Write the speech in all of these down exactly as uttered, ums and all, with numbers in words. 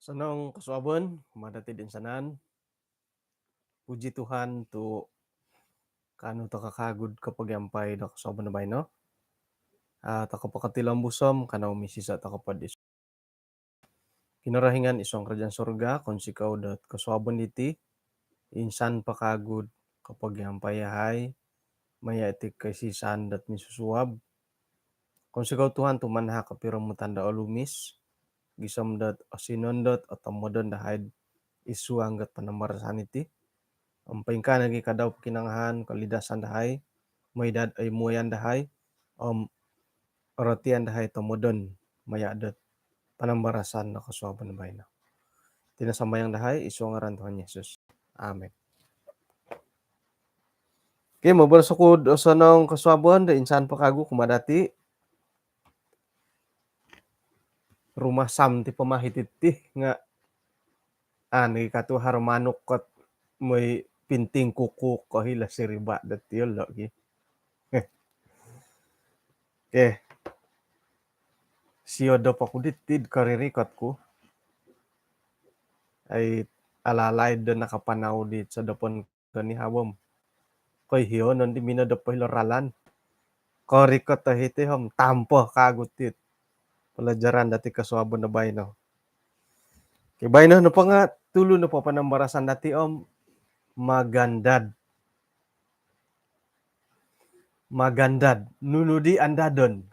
Osonong kosuabon kumaa dati toinsanan. Puji Tuhan tu kaanu toko kawagu do kopogiampai do kosuabon baino. Ah, toko pokotilombus om kanou misisa toko po di Kinorohingan id suang kerajaan surga, kounsikou dot kosuabon diti, insan po kawagu do kopogiampai yahai maya iti koisisaan dot minsusuab. Kounsikou Tuhan tu manahak o piromutan do olumis, gisom dot osinondot o tomodon dahai id suang dot panambarasan iti. Om poingkaa nogi kadau pokinongohon kolidasan dahai, mooi dot oimuayan dahai, om orotian dahai tomodon maya dot panambarasan do kosuabon baino. Iti no sambayang dahai id suang ngaran Tuhan Yesus. Amin. Okey, moboros oku do osonong kosuabon do insan po kawagu kumaa dati. Rumasam ti pamahit iti nga, ah, nogi katu haro manuk kot mooi pinting kuku ko hilo siriba dot iyolo gi. Okey. Siodop oku diti id koririkot ku. Ai, ala-ala i do nakapanau di sodopon konihab om koiho nondo minodop hilo ralan. Korikot o hiti om tampo kawagu ti pelajaran dati kosuabon do baino. Okey, baino nopo nga tulu nopo panambarasan dati om magandad. Magandad. Nunu di andadon?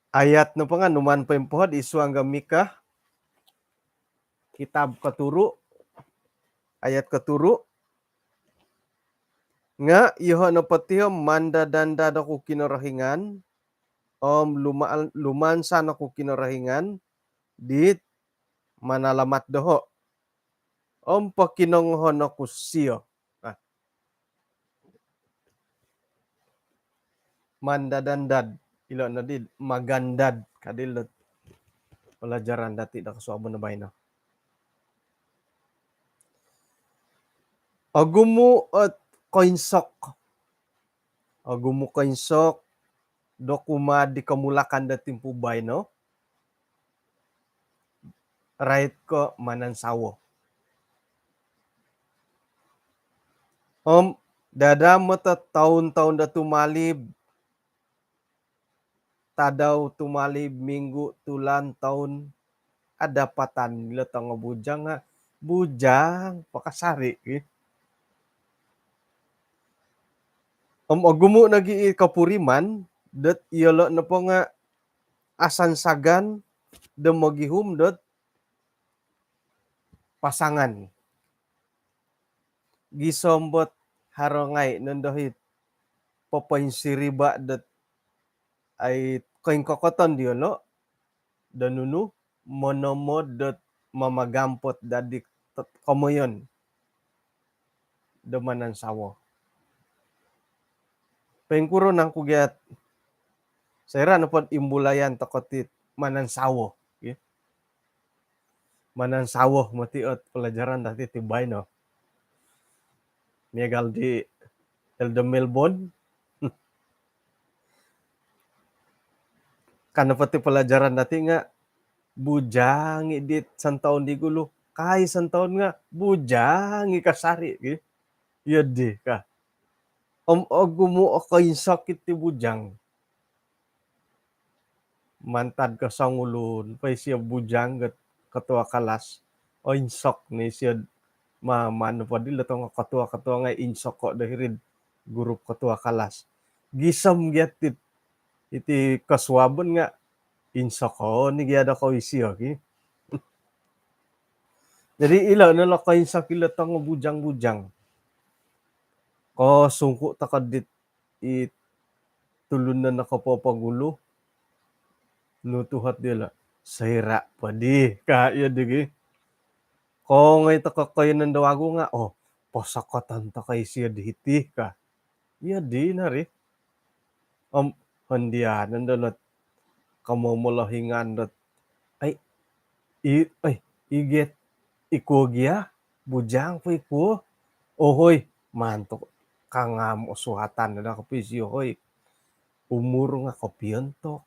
Ayat nopo nga numaan poimpohod id suang do Mikah, kitab koturu, ayat koturu. Nga iyoho nopo ti om mandad-andad oku Kinorohingan, om luma-, lumansan oku Kinorohingan dit manalamat doho. Om pokinongohon oku sio. Ah. Mandad-andad. Ilo nodi magandad. Ka dilo pelajaran dati do kosuabon baino. Ogumu ot koinsok. Ogumu koinsok do kumaa di komulakan do timpu baino. Rait ko manansawo. Om dadamot o toun-toun do tumalib, tadau tumalib, minggu, tulan, toun, adapatan ilo tongo bujang nga bujang po kasari, eh. Om ogumu nogi i kopuriman dot iyolo nopo nga asansagan do mogihum dot pasangan. Gisom dot haro ngai nondo it popoinsiriba dot ai koingkokoton diolo do nunu monomod dot mamagampot dadi t-, komoyon do manansawo. Poingkuro nangku gia soira nopo dot imbulayan toko ti manansawo, ya. Manansawo moti ot pelajaran dati ti baino. Miagal di Elder Melbourne. Ka nopo ti pelajaran dati nga bujang i di santaun di gulu. Kai santaun nga bujang i kasari, ki. Iyo di ka. Om ogumu o koinsok iti bujang. Mantad ko songulun, poisio bujang got ketua kelas. Oinsok ni sio ma-, manu po dilo tongo ketua-ketua ngai insoko do hiri'd grup ketua kelas. Gisom gia ti iti kosuabon nga insoko ni gia do ko isio, ki. Jadi ilo no lo koinsok ilo tongo bujang-bujang. Kosungku toko dit i tulun no nokopopogulu, nu tuhot diolo, soira po di, ka iyo di gi. Kongoi toko koiyonon do wagu nga, oh, posokoton toko isio di hiti, ka. Iyo di nari. Om hondianan dolo komomolohingan dot, ai, i, ai, iget, ikuo gia, bujang po ikuo. Ohoi, mantuk kangam osuhatan do kopio isio, hoi. Umur nga kopiontok.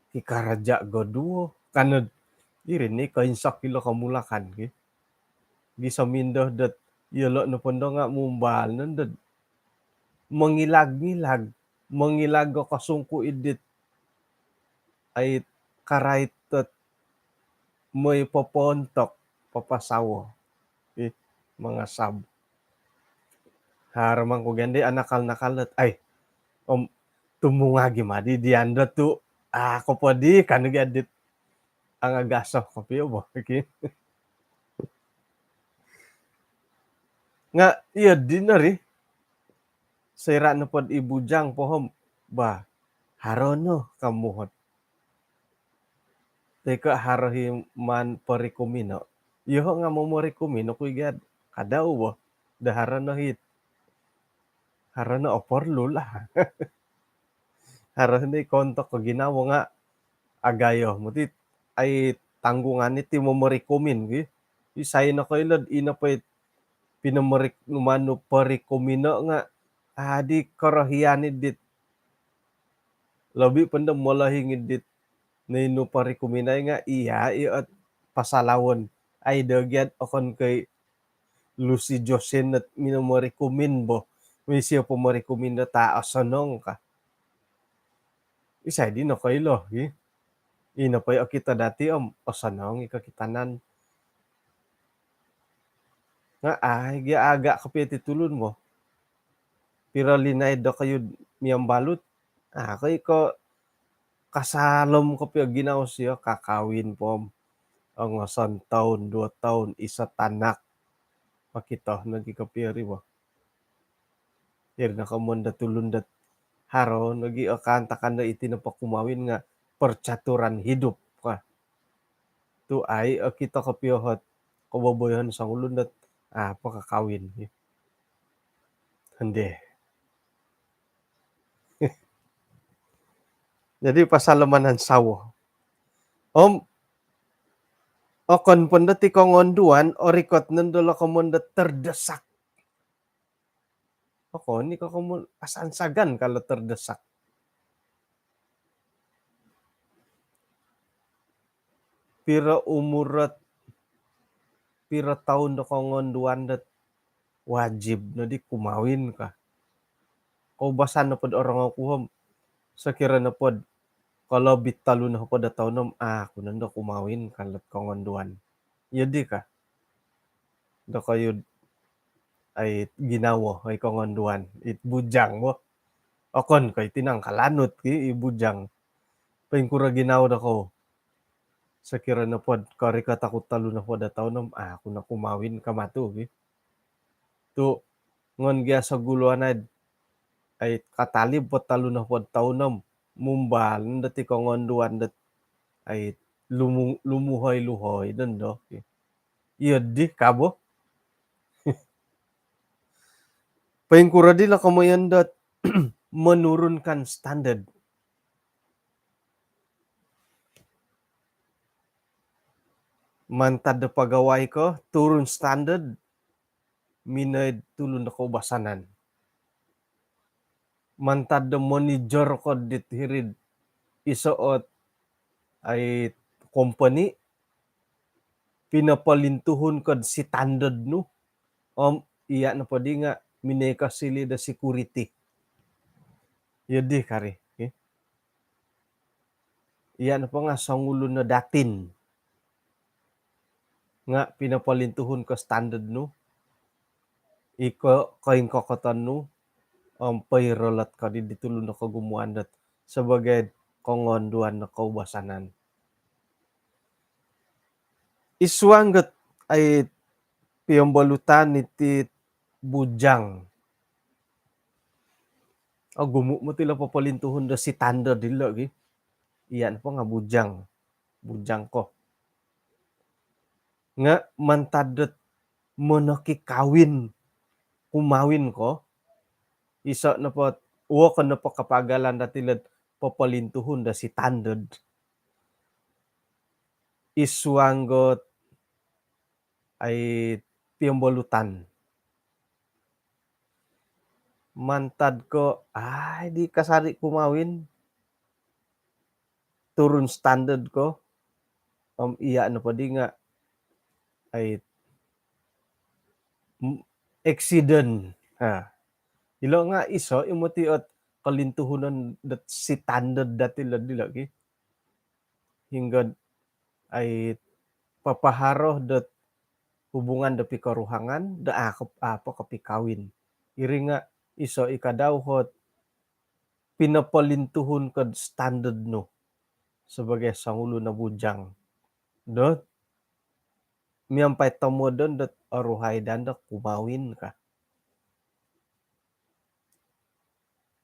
ki karaja' goduo. Kano iri ni koinsok ilo komulakan ki. Gisom indo dot iyolo' nopo ndo nga' mumbal nondo mongilag-ngilag, mongilag o kosungku' idit ai karait dot moi popoontok, papasawo. Ih, mangasab. Haro mangku gandi anakal-nakal dot, ai, om tumungag i madi diyan dot tu', ah, kopodi kan gadit. Angagaso kopio bo, ki. Nga' iyo dino ri, soira' nopod i bujang po om, bah, haro no kamuhot. Toi ko' haro hi maan porikumino'. Iyoho' nga' momorikumino' ku i gad. Kada' u bo. Da haro no hit. Haro no oporlu lah. Haro no i kontok ko ginawo nga' agayo. Moti ai tanggungan iti momorikumin gi. Isai no koilo'd ino po i pinomorik-, manu porikumino' nga' adi korohian i dit. Lobi' pondo molohing i dit ninu porikuminai nga' iya i ot pasalawon. Ai do giad okon ko' i Lucy Josen ot minomorikumin bo. Misio pomorikumin do ta' osonong ka. Isai di nokoilo gi. Ino po i okito dati om osonong i kokitanan. Nga' ai gia aga' kopio ti tulun bo. Piro linaid dokoyu'd miambalut. Ah, koi ko' kasalom kopio ginawo sio kakawin po om. Ongo sontoun, duo toun, iso tanak. Okito nogi kopio ri bo. Iri no komoyon do tulun dot haro nogi o kaantakan do iti nopo kumawin nga' percaturan hidup ka. Tu' ai okito kopio hot koboboyoon songulun dot apa kakawin. Hende. Jadi pasal manansawo. Om okon pondo ti kongonduan, orikot nondo lo komoyon do terdesak. Okon i ko' komoyon asansagan kalau terdesak. Piro umur ot, piro toun do kongonduan dot wajib nodi kumawin ka. Koubasan nopod orongou ku om, sokiro nopod kolobi tolu nohopod o toun om, aku nondo kumawin ka lot kongonduan. Iyo di ka. Dokoyu'd ai ginawo, ai kongonduan, it bujang bo. Okon ko' iti nangkalanut ki, i bujang. Poingkuro ginawo dokou. Sokiro nopod korikot oku tolu nohopod o toun om, aku no kumawin ka matu ki. Tu' ngon gia soguluan ai'd ai katalib po tolu nohopod toun om mumbal nondo ti kongonduan dot ai lumu-, lumuhoi-luhoi nondo. Iyo di ka bo. Poingkuro di lo komoyon dot menurunkan standard. Mantad do pagawai ko, turun standard, minoi'd tulun do koubasanan. Mantad do monijor ko dit hiri'd iso ot ai kompeni, pinopolintuhun ko'd standard nu, om iya nopo di nga' minoi ko sili do security. Iyo di kari, eh. Iya nopo nga' songulun no datin. Nga' pinopolintuhun ko standard nu, iko koingkokoton nu, om poirolot ko di di tulun do kogumuan dot sebagai kongonduan do koubasanan. Id suang dot ai piombolutan iti bujang. Ogumu' moti lo popolintuhun do standard dilo gi. Iya nopo nga' bujang. Bujang ko. Nga' mantad dot monokikawin, kumawin ko, iso nopo, wokon nopo kapagalan dati lo'd popolintuhun do standard. Id suang dot ai piombolutan. Mantad ko, ai di kasari kumawin. turun standard ko, om iya' nopo di nga' ai, m-, eksiden. Ha. Ilo' nga' iso' i moti ot kolintuhunon dot standard dati' lo dilo' ki. Hinggod ai papaharo dot hubungan do pikoruhangan do a' ko-, a' po kopikawin. Iri nga' iso' i kadau hot pinopolintuhun kod standard nu sebagai songulun o bujang dot miampai tomodon dot oruhai dan do kumawin ka.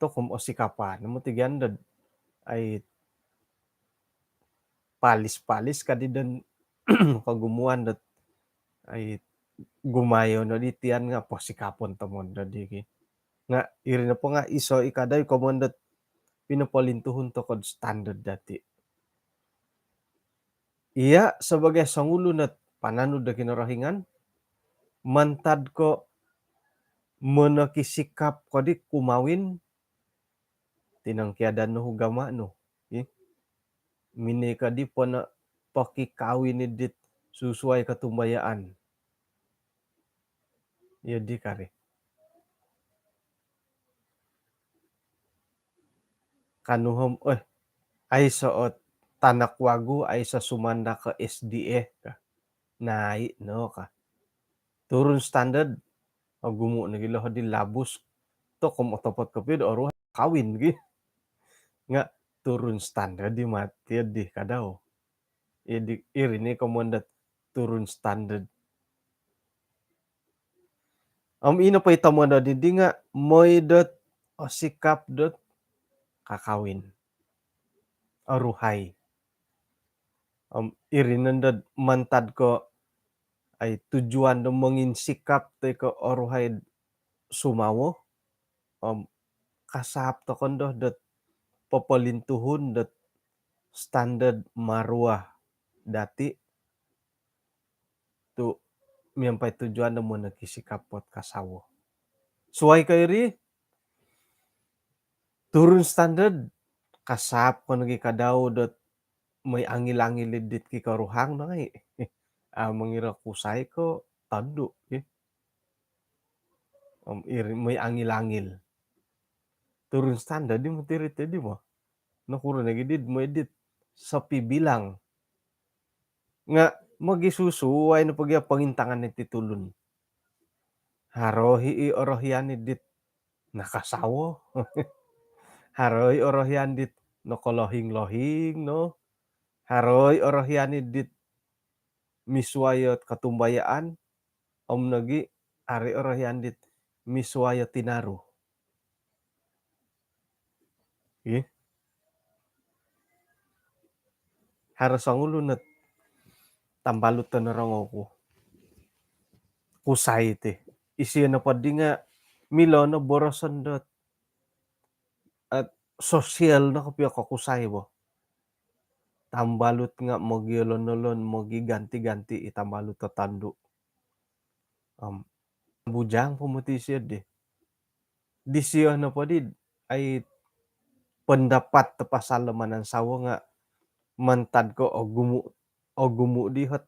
Tokom osikapan moti gia dot ai palis-palis kadi don kogumuan dot ai gumayo no di tian nga' posikapon tomon do di ki. Nga' iri nopo nga' iso' i kadau i komon dot pinopolintuhun tokod standard dati'. Iya' sebagai songulun ot pananud do Kinorohingan, mantad ko' monokisikap ko di kumawin, tinongkiadan no ugama' nu. Ih. Mini ko di pono pokikawin i dit susuai kotumbayaan. Iyo di kari. Kanu hom, eh, aiso' ot tanak wagu, aiso' sumandak ko S D A ka. Nai' no ka. Turun standard, ogumu' nogi' lo di labus, tokom otopot kopio do oruhai kawin gi. Nga' turun standard di mati di kadau. Iri, iri ni komon dot turun standard. Om ino po i tomon dot di nga' moi dot osikap dot kakawin. Oruhai. Om iri nondo mantad ko' ai tujuan do monginsikap toi ko' oruhai sumawo. Om kasaap toko' ndo dot popolintuhun dot standard maruah dati' tu' miampai tujuan do monokisikap ot kasawo. Suwai ko' iri, turun standard, kasaap ko nogi' kadau dot moi angil-angil i dit kikoruhang no ngai'. A' mongiro kusai ko' tondu' ki. Om iri moi angil-angil. Turun standard di moti iri ti di mo. Nokuro nogi' dit moi dit sopi bilang. Nga' mogisusuwai no pogi pongintangan iti tulun. Haro i' orohian i dit nakasawo. Haro i' orohian dit nokolohing-lohing no. Haro i' orohian i dit misuwai ot kotumbayaan. Om nogi' haro i' orohian dit misuwai ot tinaru. Ih. Haro songulun ot tambalut o norongou ku. Kusai ti. Isio nopo di nga' milo no boroson dot, eh, sosial no kopio ko kusai bo. Tambalut nga' mogiolon-olon, mogiganti-ganti i tambalut o tondu'. Om bujang po moti isio di. Disio nopo di ai pendapat do pasal do manansawo nga' mantad ko' ogumu', ogumu' di hot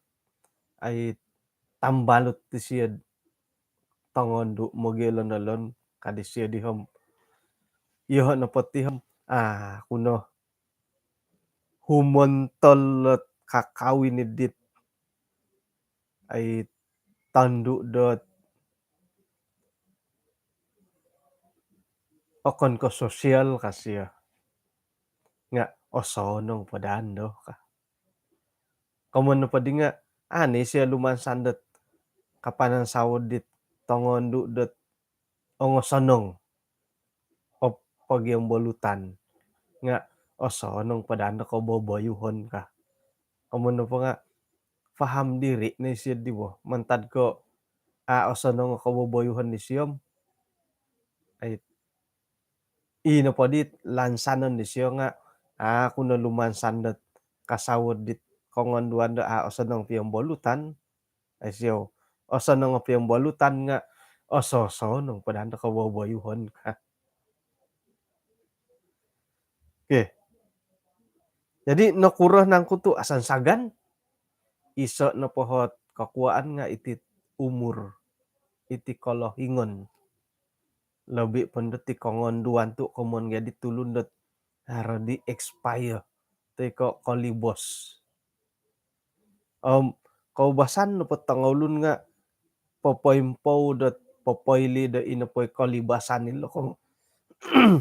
ai tambalut disio tongondu' mogiolon-olon ka disio di hom. Iyoho' nopo ti hom, a' ku no humontol ot kakawin i dit ai tondu' dot okon ko' sosial ka sio. Nga' osonong po daa ndo ka. Komon nopo di nga' a' ni sio lumansan dot kapanansawo dit tongondu' dot ongosonong o pogiombolutan nga' osonong po daa ndo koboboyuhon ka. Komon nopo nga' faham diri no isio di bo. Mantad ko' a' osonong o koboboyuhon disio om ai ii nopo di lansanon disio nga' a' ku no lumansan dot kasawo dit kongonduan do a' osonong piombolutan. Ai sio, osonong o piombolutan nga' ososonong po daa ndo koboboyuhon ka. Okey. Jadi nokuro nangku tu asansagan? Iso nopo hot kokuaan nga iti umur, iti kolohingon. Lobi pun dot ti kongonduan tu komon gadi tulun dot haro di expire toi ko kolibos. Om koubasan nopo tongoulun nga popoimpou dot popoili do ino poi kolibasan ilo kong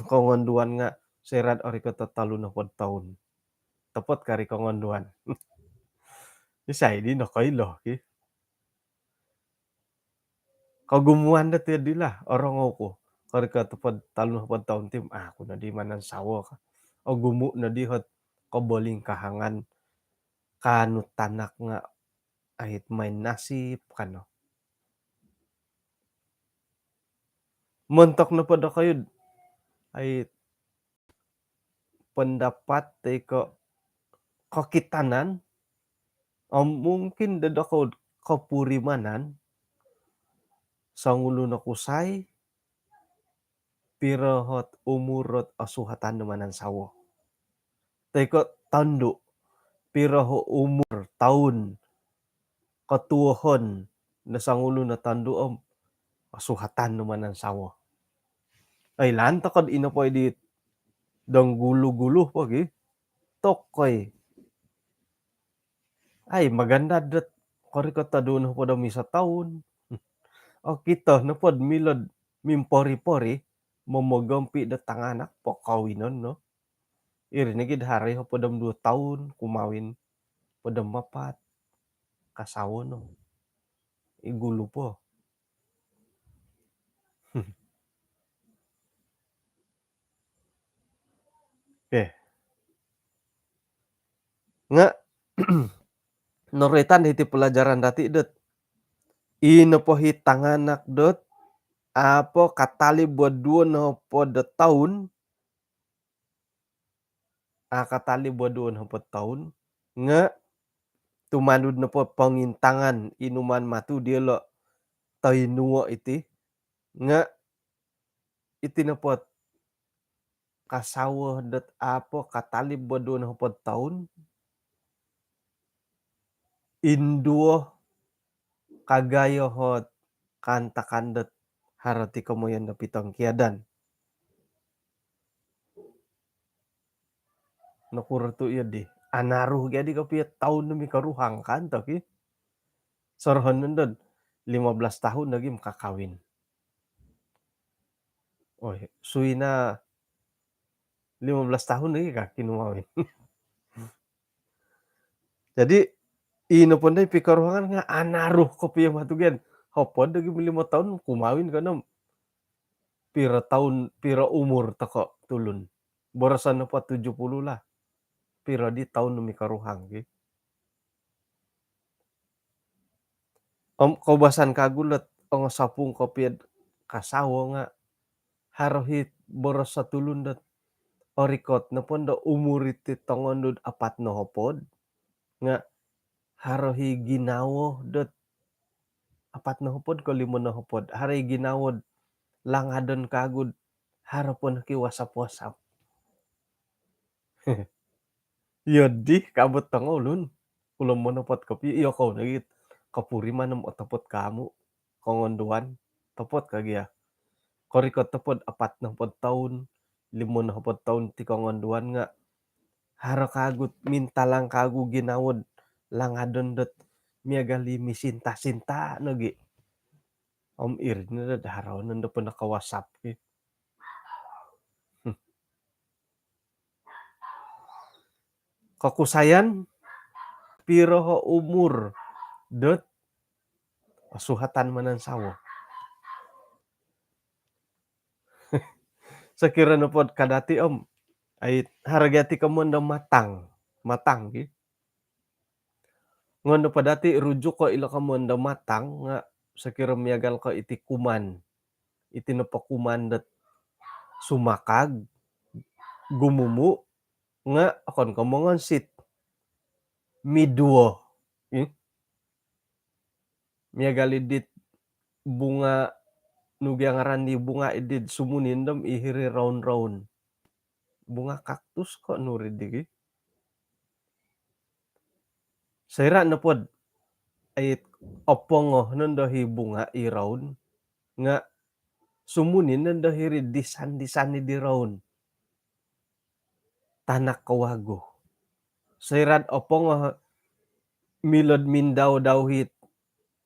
kongonduan nga serat ori ko tolu nohopod toun. Topot kari kongonduan. Isai di nokoilo ki. Kogumuan do tiyo di lah orongou ku. Kori ko topod tolu nohopod toun tim aku nodi manansawo ka. Ogumu nodi hot kobolingkahangan kanu tanak nga ait main nasib kano. Montok nopo dokoyud ait pendapat toi ko kokitanan om mungkin dodokou kopurimanan songulun o kusai piro hot umur ot osuhatan do manansawo. Toi ko tondu piro hot umur toun kotuohon do songulun o tondu om osuhatan do manansawo. Ai lan tokod ino poi di dong gulu-gulu pogi tokoi. Ai maganda dot kori ko todun hopod om iso toun. Okito nopod milod mimpori-pori momogompi do tanganak pokowinon no. Iri nogi do hari hopod om duo toun kumawin, hopod om apat kasawo no. I gulu po. Okey. Nga noroitan hiti pelajaran dati dot ino po hi tanganak dot apo katalib bo duo nohopod do toun, a katalib bo duo nohopod toun nga tumanud nopo pongintangan inuman matu diolo toinuo iti nga iti nopo kasawo dot apo katalib bo duo nohopod toun induo kagayo hot kaantakan dot haro ti komoyon do pitongkiadan. Nokuro tu iyo di anaru gadi kopio toun do mikoruhang kan toki. Sorohon nondo lima belas tahun lagi makakawin. Oi, suina lima belas tahun lagi kaki numawin. Jadi ino pondai pikoruhangan nga anaru kopio matu gen. Hopod lagi lima tahun kumawin kono. Piro tahun, piro umur toko tulun? Boroson nopo tujuh puluh lah. Piro di tahun mikoruhang ki. Om koubasan kagu lot ongosopung kopio kasawo nga haro hi boros tulun dot orikot nopo do umur iti tongondu apat nohopod nga haro hi ginawo dot apat nohopod ko limo nohopod. Haro hi ginawo langadon kagu haro po noki wasap-wasap. Iyo di kabut tongoulun. Ulun monopot kopio iyo kou nogi kopuriman om otopot kamu kongonduan topot kagi ya. Korikot topot apat nohopod toun, limo nohopod toun ti kongonduan nga haro kagu mintalang kagu ginawo langadon dot miagal i misinta-sinta nogi. Om iri no dot haro nondo po naka-WhatsApp ki. Kokusayan, piro ho umur dot osuhatan manansawo? Sokiro nopod kadati om ai haro gia ti komoyon do matang, matang ki. Ngono po dati rujuk ko ilo komoyon do matang nga sokiro miagal ko iti kuman. Iti nopo kuman dot sumakag, gumumu nga okon ko mongonsit. Miduo. Ih. Miagal idit bunga, nu gia ngaran di bunga idit sumuni ndom ihiri roun-roun. Bunga kaktus ko nuri digi. Soira' nopod ai opongo nondo hi bunga' i roun nga' sumuni nondo hiri disan-disan i di roun. Tanak ko wagu. Soira'd opongo milo'd mindau-dau hi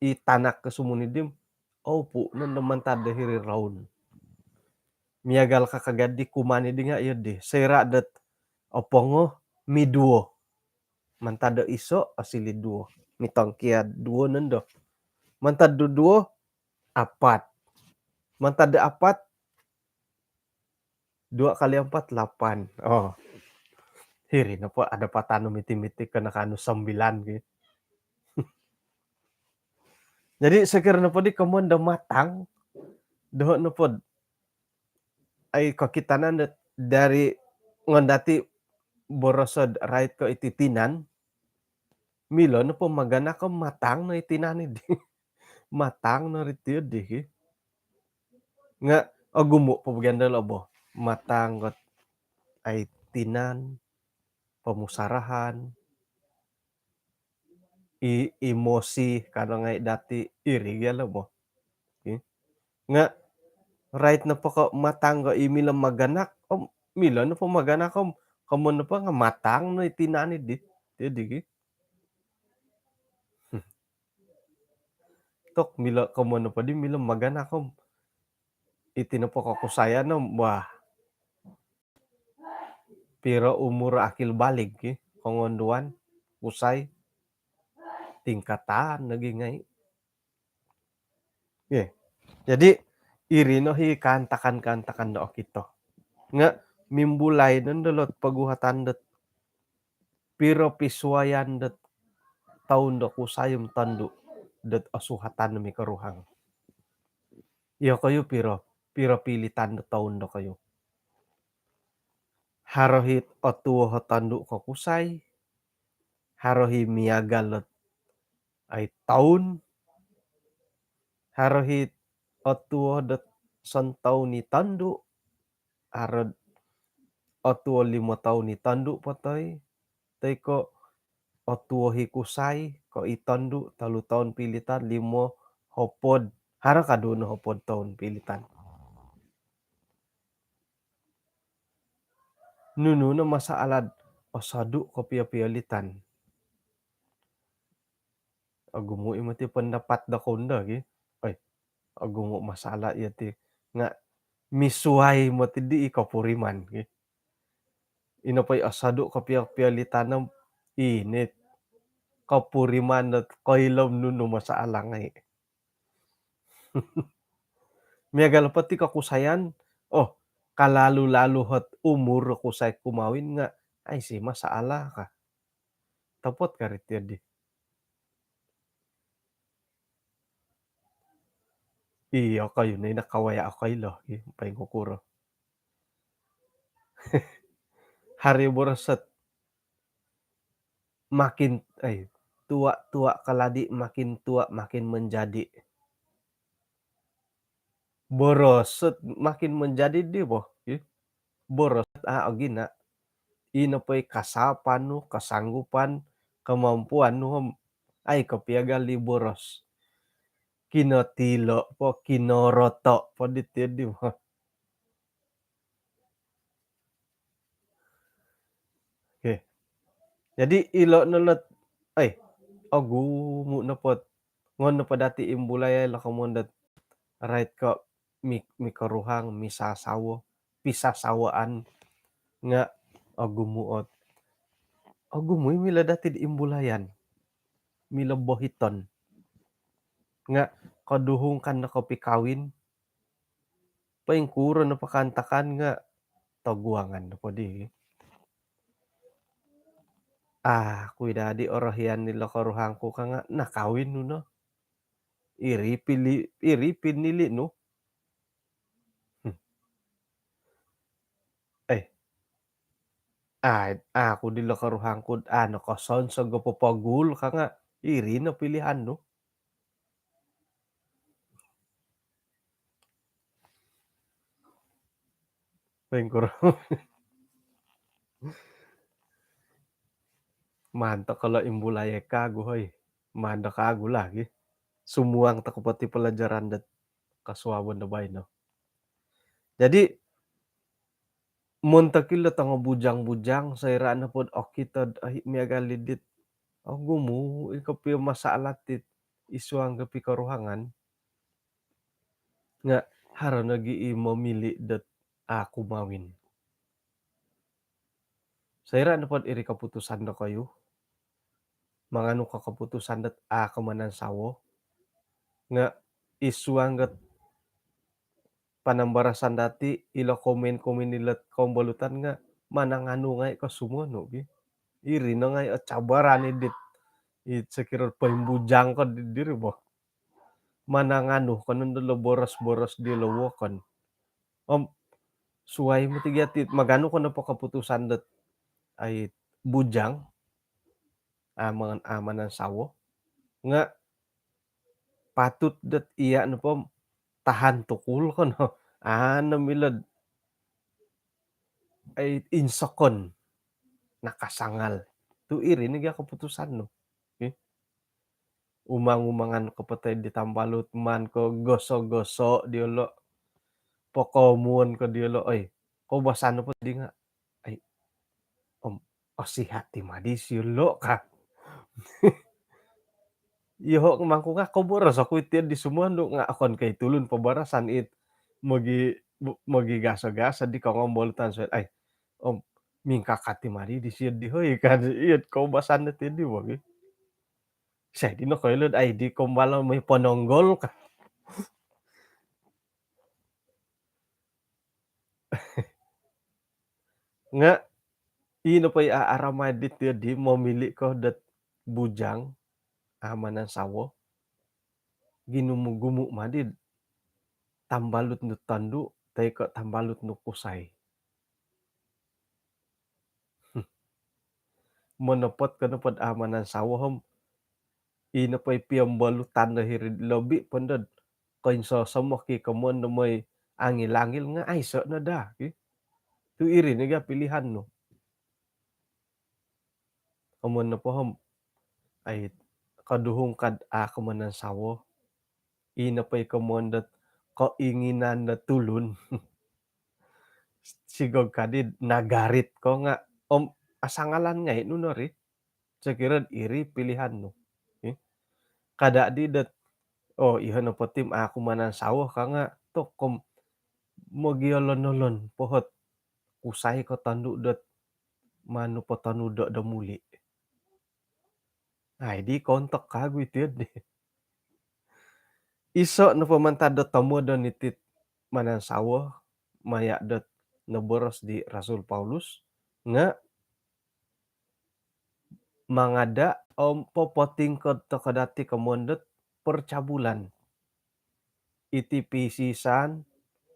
i tanak ko sumuni di, oupu' nondo mantad do hiri roun. Miagal ka kagadi kuman i di nga' iyo di. Soira' dot opongo miduo. Mantad do iso' osiliu duo. Mitongkiad duo nondo. Mantad do duo, apat. Mantad do apat, dua kali empat, lapan. Oh. Hiri nopo ada patanu miti-miti kena kanu sembilan ki. Jadi sokiro nopo di komoyon do matang, doho' nopo ai kokitanan do dari ngon dati boroso'd rait ko iti tinan, milo nopo maganak ko matang no i tinan i di. Matang no ri tiyo di ki. Nga' ogumu' po bagian dolo' bo. Matang got ai tinan, pomusarahan, i, emosi, kadang ai dati iri gia lo bo. Ki. Nga' rait nopo ko matang ko i milo maganak, om milo nopo maganak om komoyon nopo nga' matang no i tinan i di. Tiyo di ki. Tok milo komoyon nopo di milo maganak om. Iti nopo ko kusaian om, wah. Piro umur akil balig ki, kongonduan, kusai, tingkatan lagi ngai'. Ye. Jadi, iri no hi kaantakan-kaantakan do okito. Nga' mimbulai nondo lot poguhatan dot piro pisuayan dot toun do kusai om tondu' dot osuhatan do mikoruhang. Iyokoyu piro, piro pilitan do toun dokoyu. Haro hi otuo o tondu' ko kusai, haro hi miagal dot ai toun, haro hi otuo dot sontoun i tondu', haro otuo limo toun i tondu' po toi, toi ko' otuo hi kusai ko' i tondu' tolu toun pilitan, limo, hopod, haro ka duo no hopod toun pilitan. Nunu no masaala'd osodu' kopio piolitan. Ogumu' i moti pendapat do kondo ki. Oi, ogumu' masalah iyo ti nga' misuai moti di i kopuriman ki. Ino po i osodu' kopio piolitan om ino kopuriman dot koilo nunu masalah ngai'. Miagal po ti kokusaian, oh, kalalu-lalu hot umur kusai kumawin nga' aiso masalah ka. Topot ka ri tiyo di. Iyokoyu no i nakawaya' okoilo, i poingkukuro. Hari boros ot makin, eh, tua-tua kaladi, makin tua makin menjadi. Boros ot makin menjadi di bo. Ih. Boros ot a' ogina. Ino po i kasapan nu, kasanggupan, kemampuan nu om ai kopiagal di boros. Kinotilo' po, kinoroto' po di tiyo di bo. Okey. Jadi ilo' no lot, ai, ogumu' nopo ot, ngon nopo dati' imbulai ai lo komoyon dot rait ko' mi-, mikoruhang, misasawo, pisasawaan nga' ogumu' ot. Ogumu' i milo dati'd imbulayan. Milo bohiton. Nga' koduhung kan no kopikawin, poingkuro nopo kaantakan nga' toguangan nopo di. Ah, kui dadi orohian ilo koruhang ku ka nga' nakawin nu no. Iri pili-, iri pinili' nu. Hmm. Eh. Ah, aku dilo koruhang ku, ah, nokosonsog o popogul ka nga' iri no pilihan nu. Poingkuro. Maan toko lo imbulai kagu, hoi. Maan do kagu lagi. Sumuang toko po ti pelajaran dot kosuabon do baino. Jadi, montok ilo tongo bujang-bujang, soira nopo dot okito dot, ai, miagal i dit, ogumu i kopio masalah dit id suang kopikoruhangan. Nga haro nogi i momili dot a kumawin. Soira nopo dot iri keputusan dokoyu, manganu ko keputusan dot a ko manansawo, nga id suang dot panambarasan dati, ilo komen-komen ilo kombolutan nga mananganu ngai ko sumonu gi. Iri no ngai o cabaran i dit, i sokiro poimbujang ko di diri bo. Mananganu ko nondo lo boros-boros di lo wokon. Om suai moti gia ti, maganu ko nopo keputusan dot, ai, bujang, aman, a manansawo, nga patut dot iya nopo tahan tukul ko no. Ano milo dot, ai, insokon nakasangal. Tu iri no gia keputusan nu. Okey. Umang-umangan ko po toi di tambalut, maan ko goso-goso diolo, pokomuon ko diolo, oi. Koubasan nopo di nga, ai, om, osihat i madi siolo ka. Iyoho mangku nga koboros oku iti di sumonu nga okon ko i tulun poborosan it mogi, mogi gaso-gaso di kongombolutan suai. Ai, om, mingkakat i madi disio di, hoi, ka. Iyo koubasan dot iti di mogi. Sai di nokoilo dot, ai, di kombalo moi pononggol ka. Nga i nopo i a aramai dit iyo di momili ko dot bujang, a manansawo, ginumu-gumu madi tambalut nu tondu toi ko tambalut nu kusai. Monopot ko nopo dot a manansawo om, i nopo i piombolutan do hiri, lobi po ndo dot koinsosomok i komoyon do moi angil-angil nga aiso no daa ki. Tu iri no gia pilihan nu. Komoyon nopo om, ai, koduhung ko dot a ko manansawo, i nopo i komoyon dot koinginan do tulun. Sigog ka di nagarit ko nga, om, asangalan ngai nu no ri. Sokiro dot iri pilihan nu. Okey. Kada di dot, oh, iyoho nopo ti om a ku manansawo ka nga, tokom mogiolon-olon po ot kusai ko tondu dot maan nu potonudo do muli. Ai, di kontok kagu iti di. Iso nopo mantad do tomodon iti manansawo, maya dot noboros di Rasul Paulus, nga mangada om popotingkod toko dati komoyon dot percabulan iti pisisan,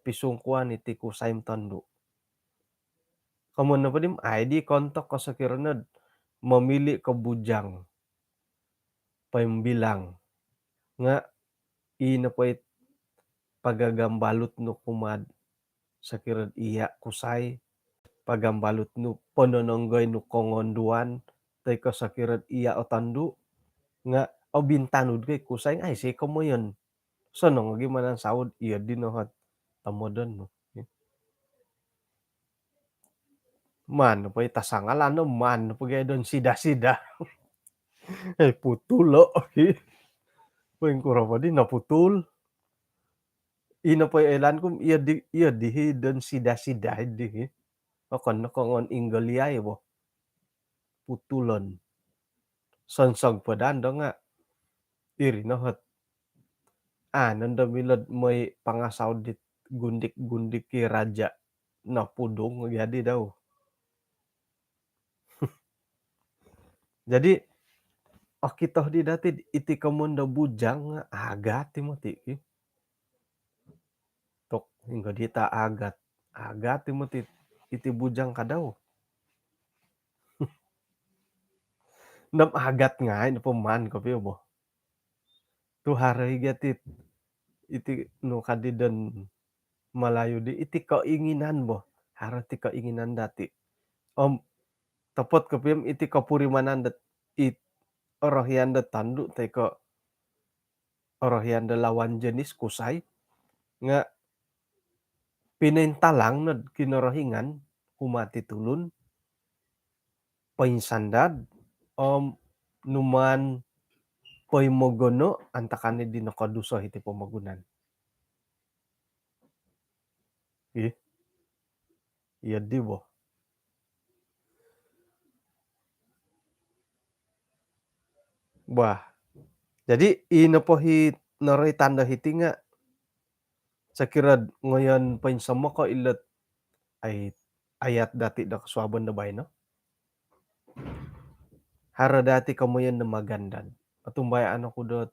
pisungkuan iti kusai om tondu. Komoyon nopo di om, ai, di kontok ko sokiro nod momili ko bujang, poimbilang, nga i nopo it pagagambalut nu kumaa dot sokiro dot iya kusai, pagambalut nu, ponononggoi nu kongonduan, toi ko sokiro dot iya o tondu, nga obintanud ko i kusai, ai, aiso komoyon. Sonong nogi manansawo dot iyo di no ot tomodon nu. Maan po i tasangalan no, maan po gia don sida-sida. Eh, putul lo. Poingkuro po di noputul. I nopo i oilaan ku om, iyo di, iyo di hi don sida-sida di hi. Okon no kongon inggoliai bo. Putulon. Sonsog po daa ndo nga iri no ot, a, nondo milo dot moi pangasau dit gundik-gundik i raja. Nopudung jadi dau. Jadi, okito di dati iti komoyon do bujang nga agat i moti ki. Tok, hinggo di ta agat. Agat i moti iti bujang ka dau. Nom agat ngai nopo maan kopio bo. Tu haro i gia ti, iti nu ka di don Malayu di, iti keinginan bo. Haro ti keinginan dati. Om, topot kopio om iti kopurimanan dot it orohian do tondu' toi ko' orohian do lawan jenis kusai nga' pinointalang nod Kinorohingan kumaa ti tulun, poinsandad om numaan poimogono' antakan i di nokoduso hiti pomogunan. Ih. Iyo di bo. Bah. Jadi ino po hi noroitan do hiti nga' sokiro ngoyon poinsomoko' ilot ai ayat dati' do kosuabon do baino. Haro dati' komoyon do magandad. Otumbayaan oku dot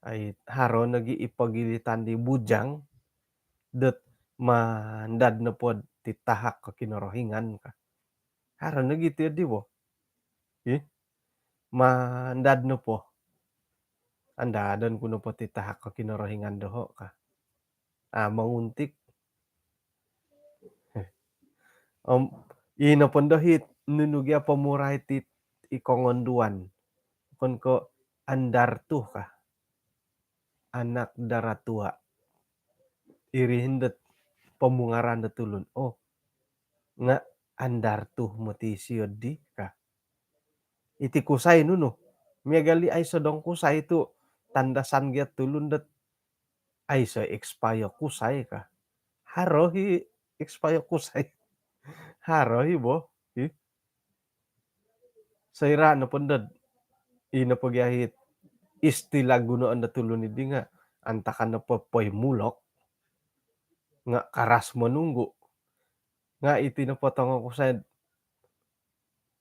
ai haro nogi' i pogilitan di bujang dot mandad nopo ti tahak ko Kinorohingan ka. Haro nogi' ti di bo. Ih. Mandad nopo. Andadon ku nopo ti tahak ko Kinorohingan doho' ka. Ah, manguntik. Om ino pondo hi nunu gia pomurai ti i kongonduan. Okon ko' andartu ka. Anak dara tua. Iri hindot pomungaran do tulun. Oh, nga' andartu moti sio di ka. Iti kusai nunu. Miagal i aiso dong kusai tu tandasan gia tulun dot aiso expire kusai ka. Haro hi expire kusai. Haro hi bo. Hi. Soira' nopo ndod ino po gia hi istilah gunoon do tulun idi nga' antakan nopo poimulok nga' karas monunggu'. Nga' iti nopo tongo kusai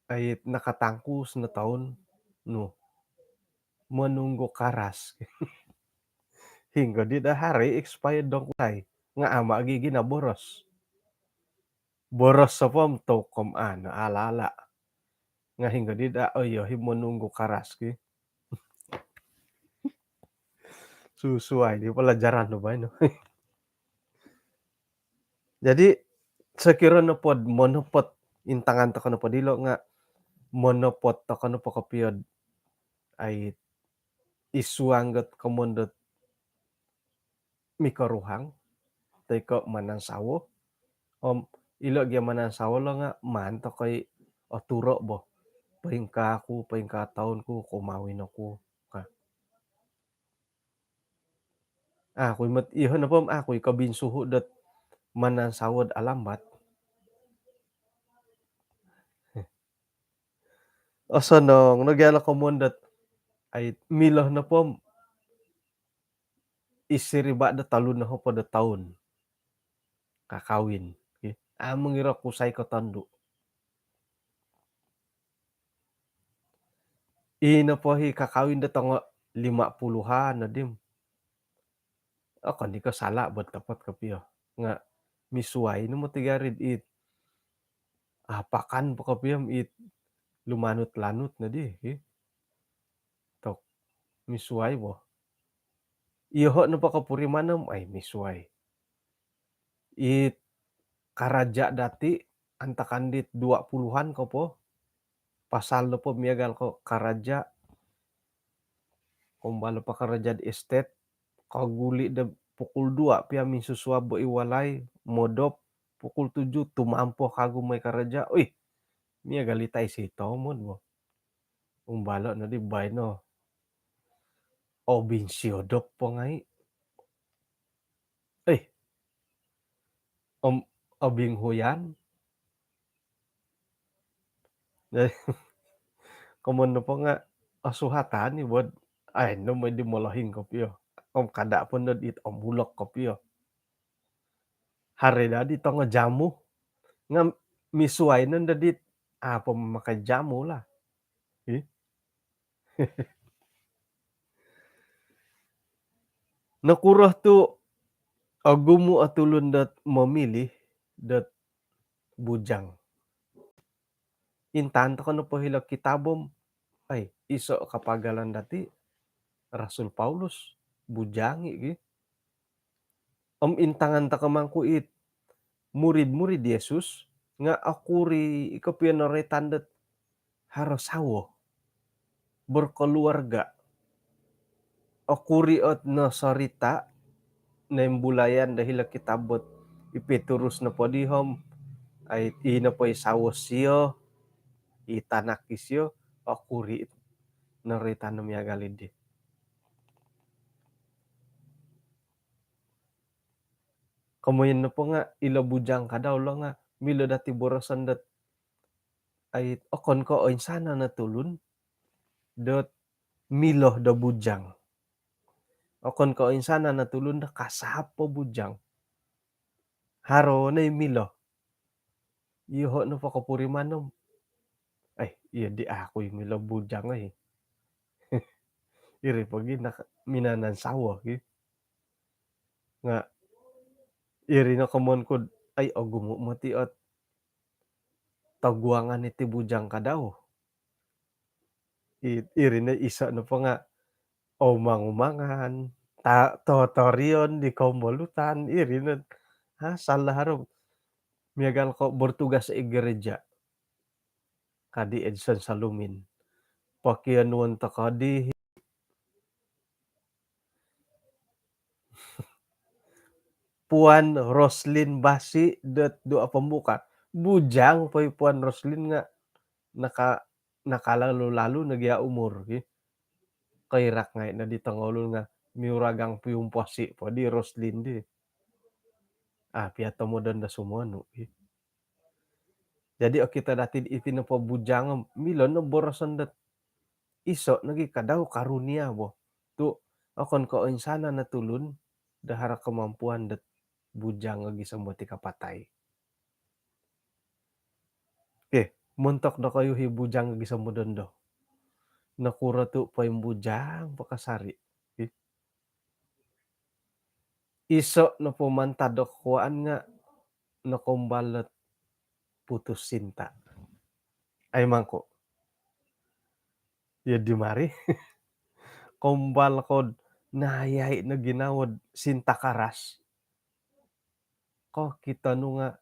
ai nakatangkus no toun nu monunggu' karas. Hinggo di daa hari expired dong kusai nga' ama' gi ginaboros. Boros sopom tokom ano ala-ala. Nga' hinggo di daa oyo hi monunggu' karas ki. Susuai di pelajaran do baino. Jadi sokiro nopod monopot intangan toko nopo dilo nga' monopot toko nopo kopio ai isuang got komon dot mikoruhang toi ko' manansawo. Om ilo' gia manansawo lo nga' maan toko i oturo' bo. Poingkaa ku, poingkaa toun ku kumawin oku ka. Aku imot iyoho' nopo om aku i kobinsuhu' dot manansawod alambat. Osonong no gia lo komon dot ai milo nopo om isiriba' do tolu nohopod do toun kakawin. Amu ngiro kusai ko tondu'. Ino po hi kakawin do tongo lima puluhan no dim. Okon i ko sala' bo topot kopio nga' misuai no moti garid it apakan po kopio om it lumanut-lanut nodi hi. Tok misuai bo. Iyoho' nopo kopurimanan om ai misuai. It karaja' dati' antakan dit dua puluhan ko po. Pasal nopo miagal ko karaja' kombal nopo karaja' di estet kaguli' do pukul dua pia minsusuab bo i walai modop pukul tujuh tumampo kagu moi karaja'. Uih, miagal i tai si tomod bo. Umbalo' nodi baino obinsiodop po ngai'. Eh, om obinghuyan. Jadi komon nopo nga' osuhatan i bod ai no moi di molohing kopio. Om kada' po ndod it omulok kopio. Hari dadi tongo jamu nga' misuai no ndod it apo mamakai jamu lah. Hi. Nokuro tu' ogumu' o tulun dot momilih dot bujang? Intaan toko nopo hilo kitab om ai iso' kapagalan dati' Rasul Paulus bujang i' gi. Om intangan toko mangku it murid-murid Yesus nga' okuri' i' kopio noroitan dot haro sawo. berkeluarga. Okuri ot nosorita' noimbulayan do hilo kitab ot i Petrus nopo di om, ai, i nopo i sawo sio, i tanak isio, okuri noroitan no miagal iddi. Komoyon nopo nga' ilo bujang kadau lo nga' milo dati boroson dot, ai, okon ko' oinsanan o tulun dot milo do bujang. Okon ko' oinsanan o tulun do kasahap o bujang. Haro no i milo. Iyoho' nopo kopuriman om, ai, iyo di aku i milo bujang, ai. Iri pogi nak-, minanansawo gi. Nga' iri no komoyon ku'd, ai, ogumu' moti ot toguangan iti bujang kadau. I-, iri no iso' nopo nga' omang-omangan, ta-, totorion di kombolutan, iri no. Ha, salah haro. Miagal ko' bertugas i gereja. Kadi Edson Salumin. Pokionuon toko di Puan Roslin Basi dot doa pembuka. Bujang po i Puan Roslin nga' naka-, nakalalu-lalu nogi a umur, ki. Koirak ngai' no di tongoulun nga' miuragang piumposi po di Roslin di. Ah, pia tomodon do sumonu, ki. Jadi okito dati iti nopo bujang, milo no boroson dot iso' nogi kadau karunia bo. Tu' okon ko' oinsanan o tulun do haro kemampuan dot bujang o gisom bo ti kapatai. Okey, montok dokoyu hi bujang o gisom bo dondo. Nokuro tu' poimbujang po kasari'? Okey. Iso' nopo mantad do kokuaan nga' nokoumbal dot putus sinta. Ai mangku. Iyo di mari. Koumbal ko'd nayai no ginawo'd sinta karas. Kokito nu nga'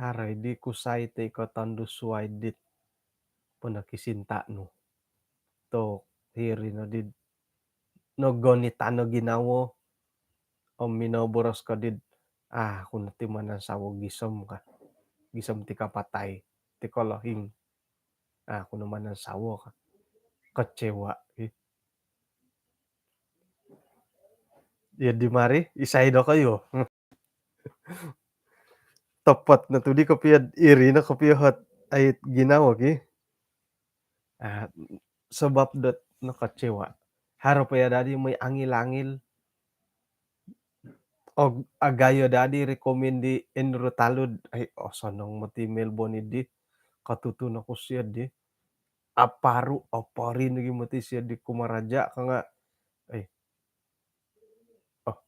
haro i di kusai toi ko' tondu suai dit ponokisinta' nu. Tu' hiri no di nogonitan o ginawo om minoboros ko di'd, ah, aku no ti manansawo gisom ka. Gisom ti kapatai, ti kolohing. Ah, aku no manansawo ka. Kecewa, ih. Iyo di mari, isai dokoyu? Topot no tu di kopio'd iri no kopio hot ait ginawo ki. Ah, sebab dot nokecewa. Haro po ya dadi moi angil-angil. Og, agayo dadi rekomen di Andrew Talud. Ai, osonong moti Melbourne di. Katutu no ku sio di. Aparu, aparin lagi moti sio di kumaraja ka nga. Ai, oh,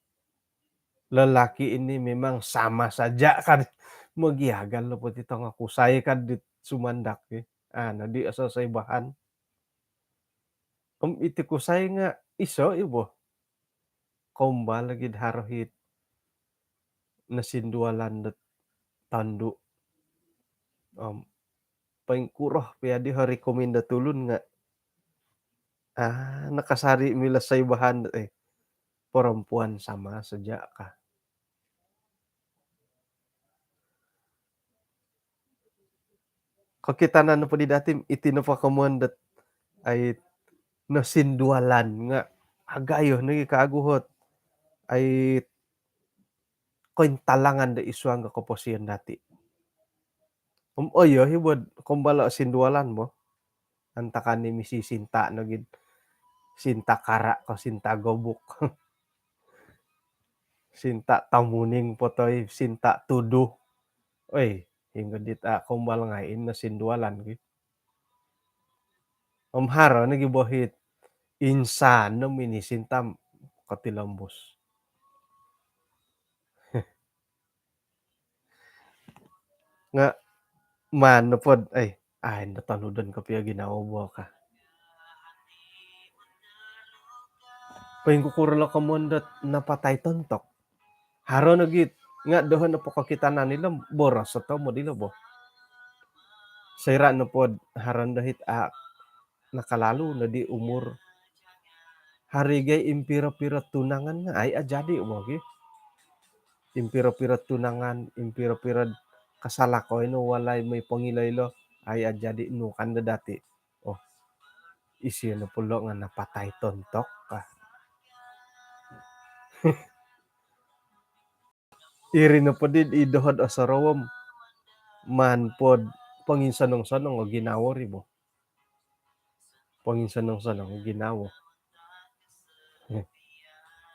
lelaki ini memang sama saja kan. Mogiagal lo poti tongo kusai kan di sumandak, eh. Ah, nadi asal sai bahan. Om iti kusai nga iso i bo. Kombal lagi haro hit nasindualan dot tondu. Om poingkuro pia di hari komin dot tulun nga, ah, nakasari milo sai bahan, eh, perempuan sama saja ka. Kokitanan nopo di dati, iti nopo komoyon dot ai nasindualan nga agayo nogi kagu hot ai kointalangan do isuang do koposion dati. Om, oh iyo, hi bo kombal o sindualan bo. Antakan ni misi sinta nogi. Sinta kara ko sinta gobuk. Sinta tamuning po toi, sinta tuduh. Oi, hinggo dit a kombal ngai ino sindualan ki. Om haro nogi bo hit insan no mini sinta kotilombus. Nga maan nopo, eh, ai, ndo tonudon kopio ginawo bo ka. Poingkukuro lo komoyon dot napatai tontok. Haro nogi nga doho nopo kokitanan ilo boros o tomod ilo bo. Soira nopo haro ndo hit a nakalalu no di umur. Haro gia impiro-piro tunangan nga ai ajadi bo ki. Impiro-piro tunangan, impiro-piro kasalakoi no walai moi pongilo-ilo, ai ajadi nu kan do dati. Oh, isio nopo lo nga napatai tontok ka. Iri nopo di i dohod osorou om maan pod ponginsonong-sonong o ginawo ri bo. Ponginsonong-sonong o ginawo.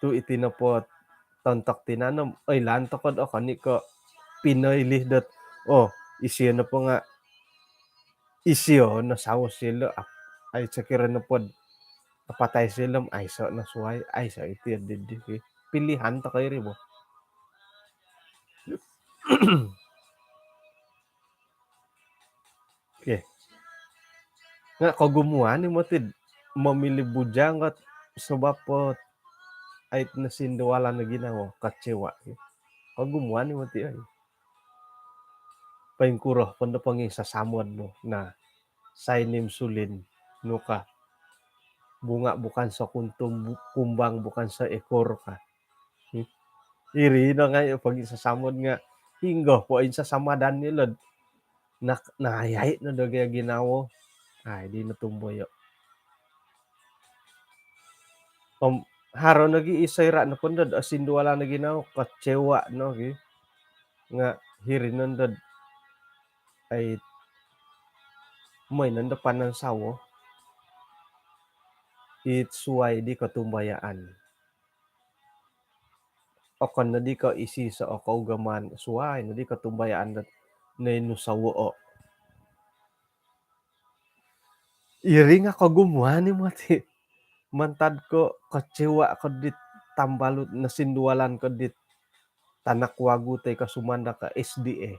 Tu iti nopo tontok tinan om oilaan toko do okon i ko pinoilih dot, oh, isio nopo nga isio no sawo silo, ai sokiro nopo do apatai silo om aiso no suai, aiso iti di, di, pilihan toko iri bo. Okey. Nga kogumuan i moti do momili bujang ot sabab po ait nosindualan o ginawo, kecewa. Kogumuan i moti ai. Poingkuro po do pongisasamod nu. Nah, sainim sulin nu ka. Bunga bukan sekuntum, bu-, kumbang bukan seekor ka. Hmm. Iri no ngai pongisasamod nga hinggo po insasamadan ni lo do nak-, nayai no do gia ginawo. Ai, di no tumboyo. Om haro nogi i soira nopo do osindualan o ginawo, kecewa nogi. Nga hiri nondo do ai moi nondo panansawo it suai di kotumbayaan. Okon nodi ko isi so o kougamaan, suai nodi kotumbayaan dot noinsawo o. Iri nga kogumuan i moti. Mantad ko kecewa ko dit tambalut, nosindualan ko dit tanak wagu toi ko sumanda ko S D A.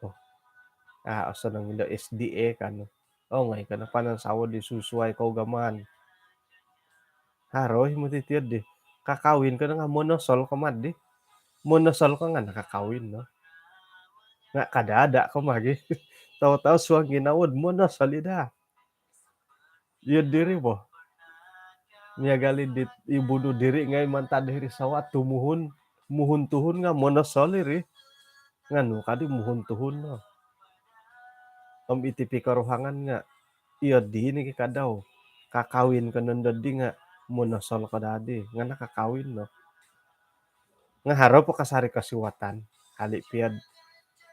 Oh. Ah, osonong indo S D A kan. Oh, ngai kana panansawo di susuai kougamaan. Haro i moti tiyo di. Kakawin ko nga monosol ko ma di. Monosol ko nga nakakawin no. Nga kada-ada ko ma gi. Tau-tau suang ginawo do monosol i da. Iyo diri bo. Miagal i dit i bunuh diri ngai mantad hiri sawat tumuhun, muhun-tuhun nga monosol iri. Nga nu kadi muhun-tuhun no. Om iti pikoruhangan nga iyo di ni ki kadau. Kakawin ko nondo di nga monosol ko dadi. Nga nakakawin no. Nga haro po kasari kosiwatan. Hali piad.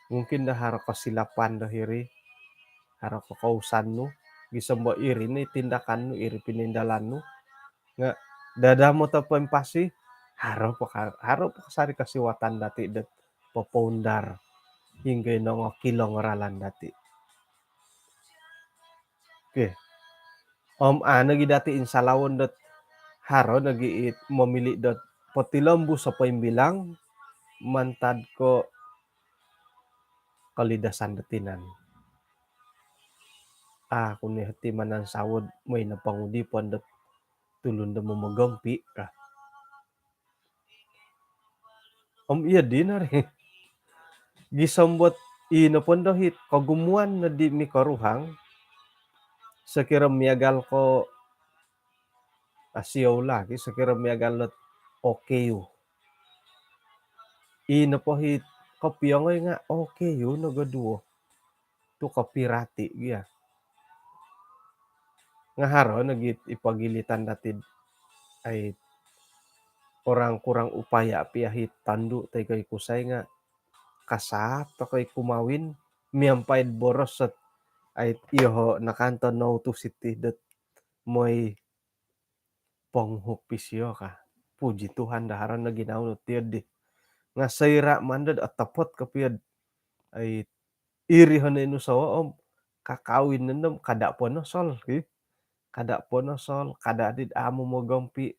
Mungkin do haro kosilapan do hiri. Haro kokousan nu. Gisom bo iri ni tindakan nu, iri pinindalan nu. Nga dadamot o poimpasi. Haro po ka-, haro po kasari kosiwatan dati dot popoundar. Hinggo i nongokilong ralan dati. Okey. Om, ah, nogi dati insalawon dot haro nogi it momili dot potilombus o poimbilang mantad ko kolidasan do tinan. Ah, kuni hoti manansawo do moi no pongudipon dot tulun do momogompi ka. Om iyo di no ri. Gisom bot i nopo ndo hit kogumuan no di mikoruhang, sokiro miagal ko, ah, siou lagi, sokiro miagal lot O K U. I nopo hit kopiongoi nga O K U no goduo. Tu kopirati gia. Nga haro nogi i pogilitan dati do ai orang kurang upaya pia hit tondu toi ko i kusai nga kasaat toko i kumawin miampai do boros dot ai iyoho nakanto noutu siti dot moi ponguhup isio ka. Puji Tuhan do haro no ginawo nu tiyo di. Nga soira mantad otopot kopio do ai iri hano inu sawo om kakawin nondo om kada ponosol ki. Kada ponosol, kada dit amu mogompi,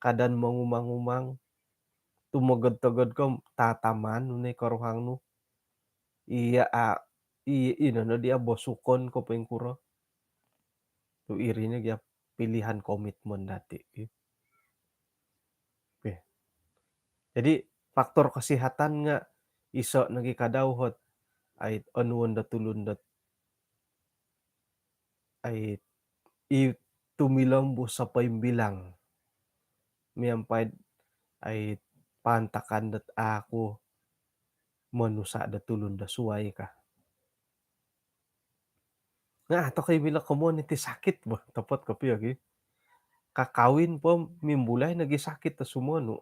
kada mongumang-umang. Tumogod-togod ko om tataman nu no i koruhang nu. Iya, a, i, ino no dia bosukon ko poingkuro. Tu iri no gia pilihan komitmen dati. Okey. Jadi faktor kesihatan nga iso nogi kadau hot ai onuon do tulun dot ai i tumilombus o poimbilang miampai ai paantakan dot aku monusa do tulun do suai ka. Nga ato koi milo komoon iti sakit bo, topot kopio gi. Kakawin po mimbulai nogi sakit do sumonu.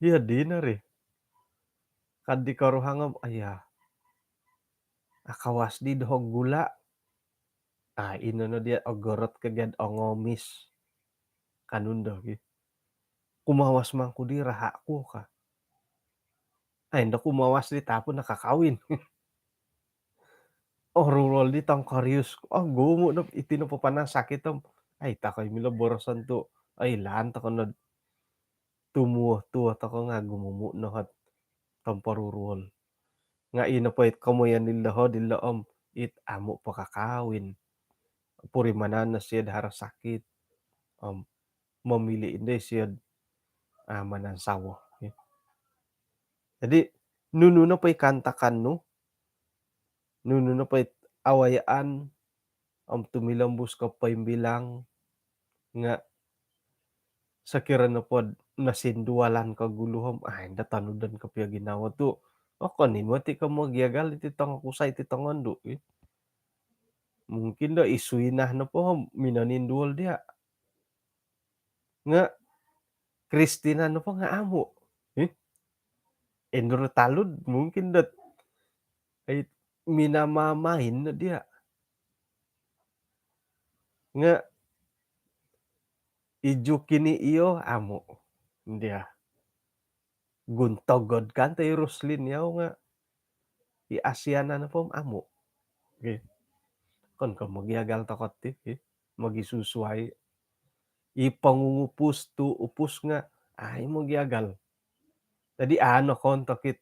Iyo dino ri. Kad di koruhang om, aya. Akawas di doho gula. Ah, ino no dia ogorot kagad ongomis. Kanundo gi. Kumawas mangku di raha ku ka. Ai, ndo kumawas di tapun nakakawin. Oh, rurol di tongkorius. Oh, gumu no iti no papanan sakit om. Ai, takoi milo boroson tu. Ai, lan toko no tumuo-tuo toko nga gumumu no hot tomporuruol. Nga ino po it komoyon dilo ho dilo om it amu po kakawin. Purimanan no siod haro sakit. Om momili indai siod ah, manansawo. Jadi, nunu nopo i kaantakan nu, nunu nopo i awayaan, om tumilombus ko poimbilang, nga sokiro nopo nasindualan ko gulu om, ah, inda tonudon kopio ginawo tu. Okon i moti ko mogiagal iti tongokusai iti tongondu. Mungkin do i Suinah nopo om minoninduol dia. Nga Kristinan nopo nga amu. Indro talud mungkin dot ai minamamain no dia. Nga ijuk ini iyo amu dia. Guntogod kan te i Ruslin yau nga i Asiana nopo amu. Okon ko mogiagal toko ti mogisusuai. I pongungupus tu upus nga ai mogiagal. Jadi ano kon tokit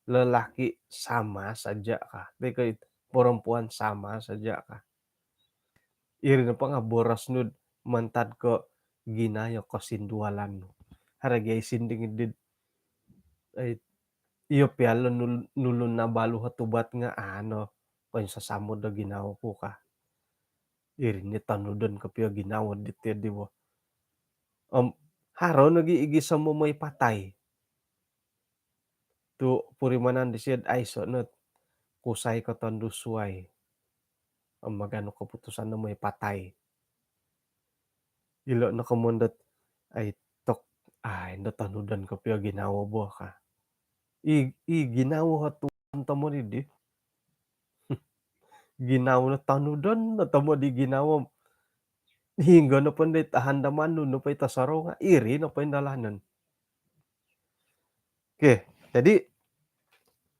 lelaki sama saja kah? Tiko perempuan sama saja kah? Iri nopo nga boros nud mantad ko ginayo kosindualan nu. Haragai sinding did. Iyo pialo nulun nabalu hotubat nga ano koinsasamud do ginawo ku kah? Iri ni tonudon kopio ginawo dit iyo di bo. Om haro nogi igi somo moi patai. Tu purimanan di siod aiso no kusai ko tondu suai. Om maganu keputusan no moi patai. Ilo no komon dot ai tok ai ndo tonudon kopio ginawo bo kah? I, i ginawo ho tuan tomod di. Ginawo no tonudon no tomod di ginawo. Hinggo no pon dot ahandaman nu no pai tasaronga iri no pai dalanan. Okey, jadi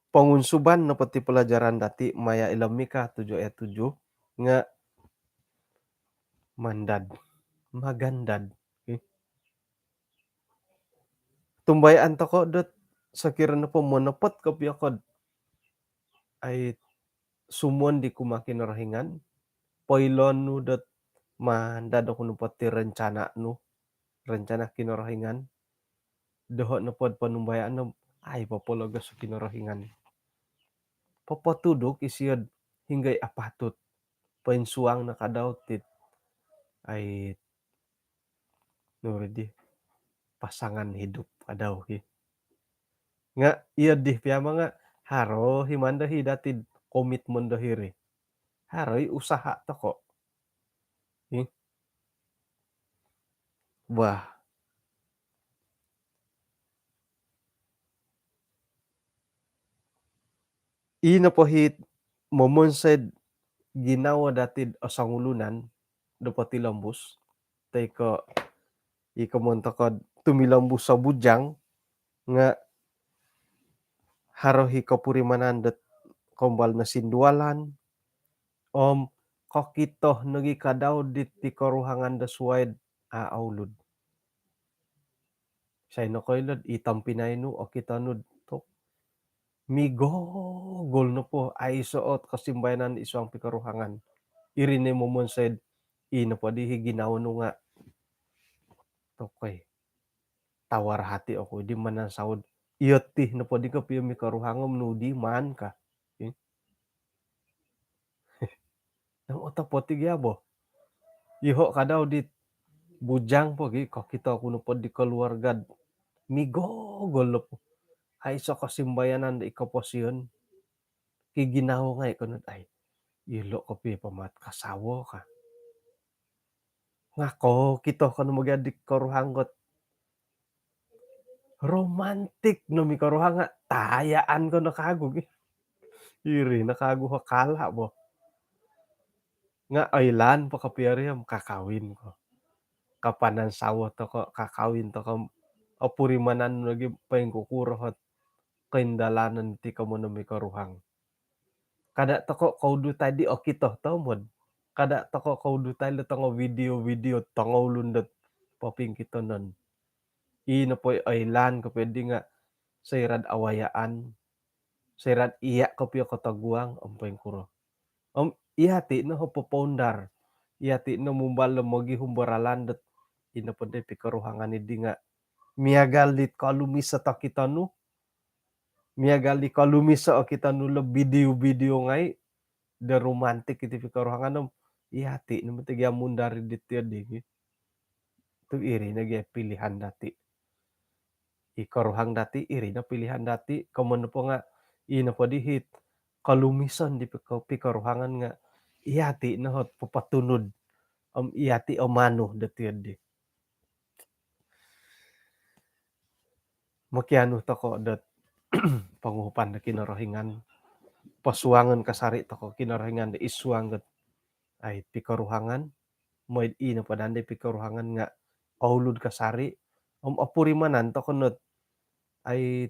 pongunsuban nopo ti pelajaran dati maya ilo Mika tujuh ayat tujuh nga mandad, magandad. Okey. Tumbayaan toko dot sokiro nopo monopot kopio kod ai sumon di kumaa Kinorohingan, poilon nu dot mandad oku nopo ti rencana nu, rencana Kinorohingan, doho nopo ponumbayaan no ai popologos Kinorohingan. Popotuduk isiod hinggo i apatut poinsuang no kadau tit ai nuri di pasangan hidup kadau ki. Nga iyo di piama nga haro hi mando hi dati komitmen do hiri. Haro i usaha toko. Hi. Wah. Ino po hi momonsoi ginawo dati osongulunan do potilombus toi ko i komon toko tumilombus o bujang nga haro hi kopurimanan dot kombal no sindualan om kokito nogi kadau dit ti koruhangan do suai a aulud. Sai nokoilo i tompinai nu okito nu tok migogol nopo aiso ot kosimbayanan id suang pikoruhangan. Iri ni momonsoi ino po di hi ginawo nu nga tokoi tawar hati oku di manansaud iyo ti nopo di kopio mikoruhang om nu di maan ka. Hi. Nang otopot i gia bo. Iho' kadau dit bujang po gi, kokito ku nopo di koluarga' migogol nopo. Aiso' kosimbayanan do i koposion. Ki ginawo ngai' ko nod ai. Ilo' kopio pamaat kasawo ka. Nga' kokito ko no mogiad di koruhang got romantik no mi koruhang nga' tayaan ko no kagu gi. Iri no kagu ho kala' bo. Nga' oilaan po kopio ri om kakawin ko. Kapanansawo toko', kakawin toko', opurimanan lagi poingkukuro hot koindalanan ti komoyon no mi koruhang. Kada' toko' koudutai di okito tomod. Kada' toko' koudutai lo tongo video-video tongoulun dot popingkitonon. Ii nopo i oilaan kopio di nga' soira'd awayaan, soira'd iya' kopio kotoguang, om poingkuro. Om iyati' no ho popoundar. Iyati' no mumbal do mogihum do ralan dot ino po di pikoruhangan iddi nga' miagal dit kolumis o tokito nu, miagal di kolumis o okito nu lo video-video ngai' do romantik iti pikoruhangan om iyati' no moti gia mundar iddi tiyo di gi. Tu' iri no gia pilihan dati'. I koruhang dati', iri no pilihan dati'. Komoyon nopo nga' ino po di hit kolumison di piko-, pikoruhangan nga' iyati' no hot popotunud. Om iyati' o manu do tiyo di. Mokianu toko' dot ponguhupan do Kinorohingan. Posuangon kasari' toko' Kinorohingan do isuang dot ai pikoruhangan. Moi'd ii nopo daa di pikoruhangan nga' oulud kasari'. Om opurimanan toko' not ai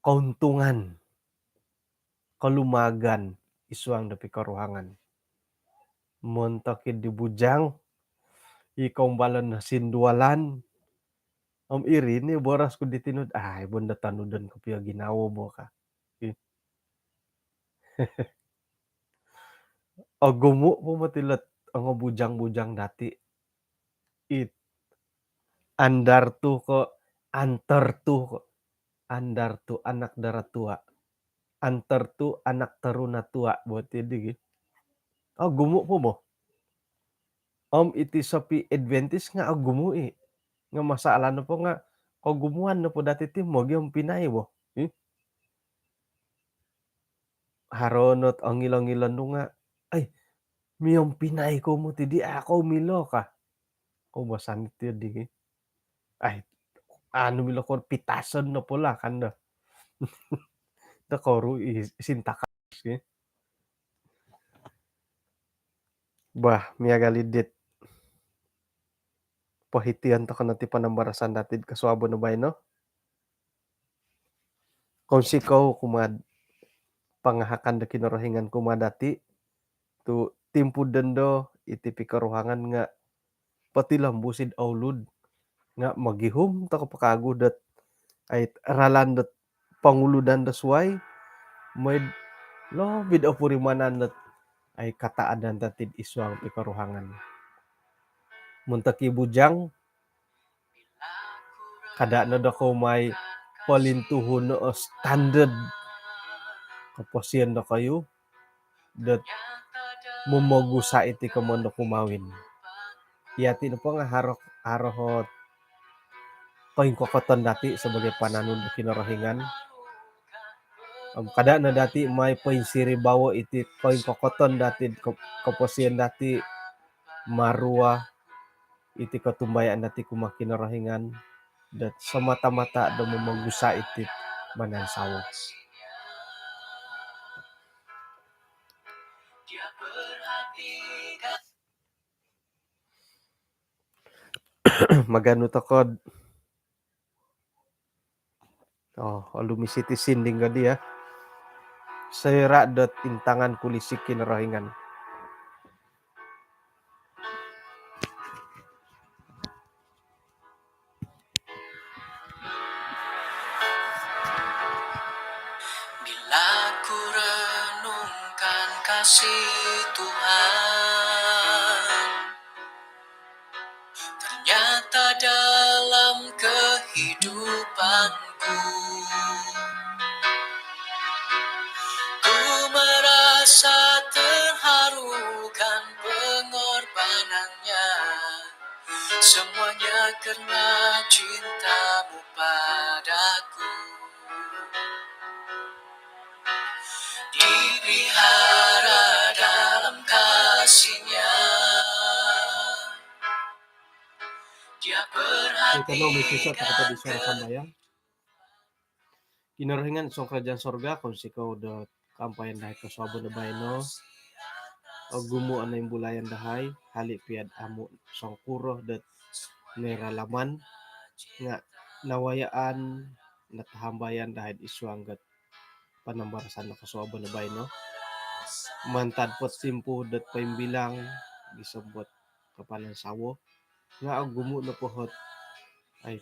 kountungan, kolumaagan isuang do pikoruhangan. Montok i di bujang, i koumbalan sindualan, om iri ni boros ku di tinud, ai, bo ndo tonudon kopio ginawo bo ka. Ih. Ogumu' po moti lot ongo bujang-bujang dati'. It. Andar tu ko, antar tu ko. Andar tu anak dara tua. Antar tu anak taruna tua, bo ti di gi. Ogumu' po bo. Om iti sopi Adventist nga' ogumu' i'. Nga' masalah nopo nga' kogumuan nopo dati' ti mogiompinai bo. Ih. Haro not ongilo-ngilo nu nga', ai, miompinai kou moti di, a' kou milo ka. Koubasan iti di gi. Ai, anu milo ko pitason nopo lah kan do. Do koru i sintakas gi. Bah, miagal i dit. Pohition toko' no ti panambarasan dati'd kosuabon baino. Kounsikou kumaa'd pangahakan do Kinorohingan kumaa dati', tu' timpu'd dondo iti pikoruhangan nga' potilombus id oulud, nga' mogihum toko' po kagu dot ai ralan dot ponguludan do suwai, moi'd lobi'd opurimanan dot ai kataadan dati'd isuang pikoruhangan. Montok i bujang, kada' no dokou mai polintuhun o standard koposion dokoyu dot momogusa' iti komoyon do kumawin. Iyati' nopo nga' haro, haro hot koingkokoton dati' sabagai pananud do Kinorohingan. Om kada' no dati' mai poinsiribawo' iti koingkokoton dati'd ko-, koposion dati' maruwa iti kotumbayaan dati' kumaa Kinorohingan dot semata-mata do momogusa' iti manansawo. Maganu toko'd. Oh, olumis iti sinding gadi ya. Soira' dot intangan ku lisi Kinorohingan. Bila ku renungkan kasih Tuhan, ternyata dalam kehidupanku, ku merasa terhanyut Semuanya karena cintamu padaku. Dipelihara dalam kasihnya. Dia perhatikan. Kita mau misusa kepada suara sambayang. Kinorohingan songkerajaan sorga, kounsikou do kaampayan dahai kosuabon do baino. Ogumu o noimbulayan dahai, hali pia'd amu songkuro dot niralaman, nga nawayaan, natahambayan dahai id suang dot panambarasan do kosuabon do baino. Mantad po timpu dot poimbilang, gisom dot kapanansawo, nga ogumu nopo ot, ai,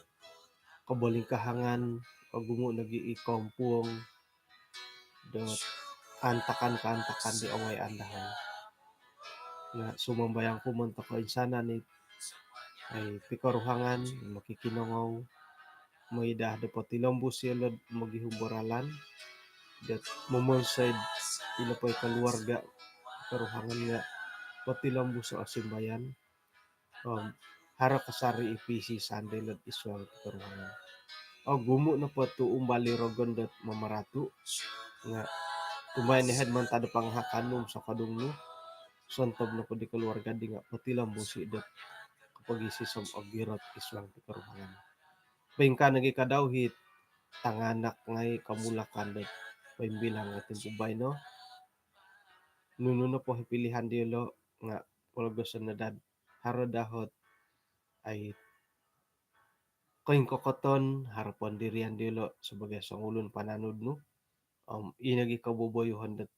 kobolingkahangan, ogumu nogi i kompuong dot antakan-kaantakan di owai andahan. Nga sumambayang ku montok koinsanan i, ai, pikoruhangan, mokikinongou, mooi daa do potilombus yolo'd mogihum do ralan, dot momonsoi'd ilo po i keluarga pikoruhangan nga potilombus o osimbayan, om haro kasari i pisisan dilo'd id suang pikoruhangan. Ogumu nopo tu umbal i rogon dot mamaratu, nga tumbayaan dahai mantad do pangahakan nu om sokodung nu, sontob nopo di keluarga di nga potilombusi dot kopogisis om ogirot id suang pikoruhangan. Poingkaa nogi kadau it tanganak ngai komulakan dot poimbilang nga timpu baino. Nunu nopo i pilihan diolo nga pologoson no daa dot haro daa ot, ai, koingkokoton, haro pendirian diolo sebagai songulun pananud nu. Om ino nogi koboboyuhon dot,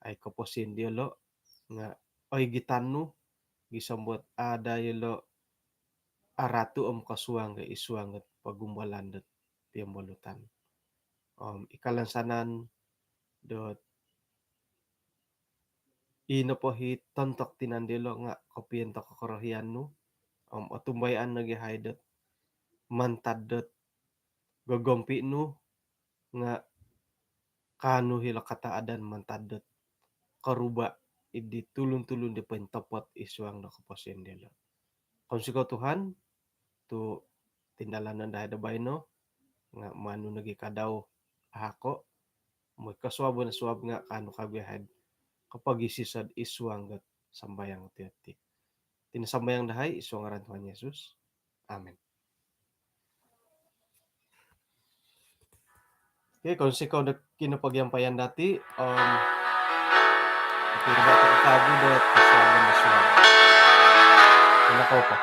ai, koposion diolo nga oigitan nu, gisom dot ada yolo aratu om kosuang id suang dot pogumbalan dot piombolutan. Om i kalansanan dot i nopo i tontok tinan diolo nga kopiontok o korohian nu, om otumbayaan nogi dahai dot mantad dot gogompi nu nga kaanu ilo kataadan mantad dot koruba id di tulun-tulun di pointopot id suang do koposion diolo. Kounsikou Tuhan, tu tindalanon dahai do baino, nga manu nogi kadau ahako, mooi kosuabon suab nga kaanu kagu dahai kopogisiso id suang dot sambayang ti ati. Iti no sambayang dahai id suang ngaran Tuhan Yesus. Amin. Okey, kounsikou do kinopogiampayan dati, om, okey, riba tokou kagu do kosuabon do suab. Kena kau apa?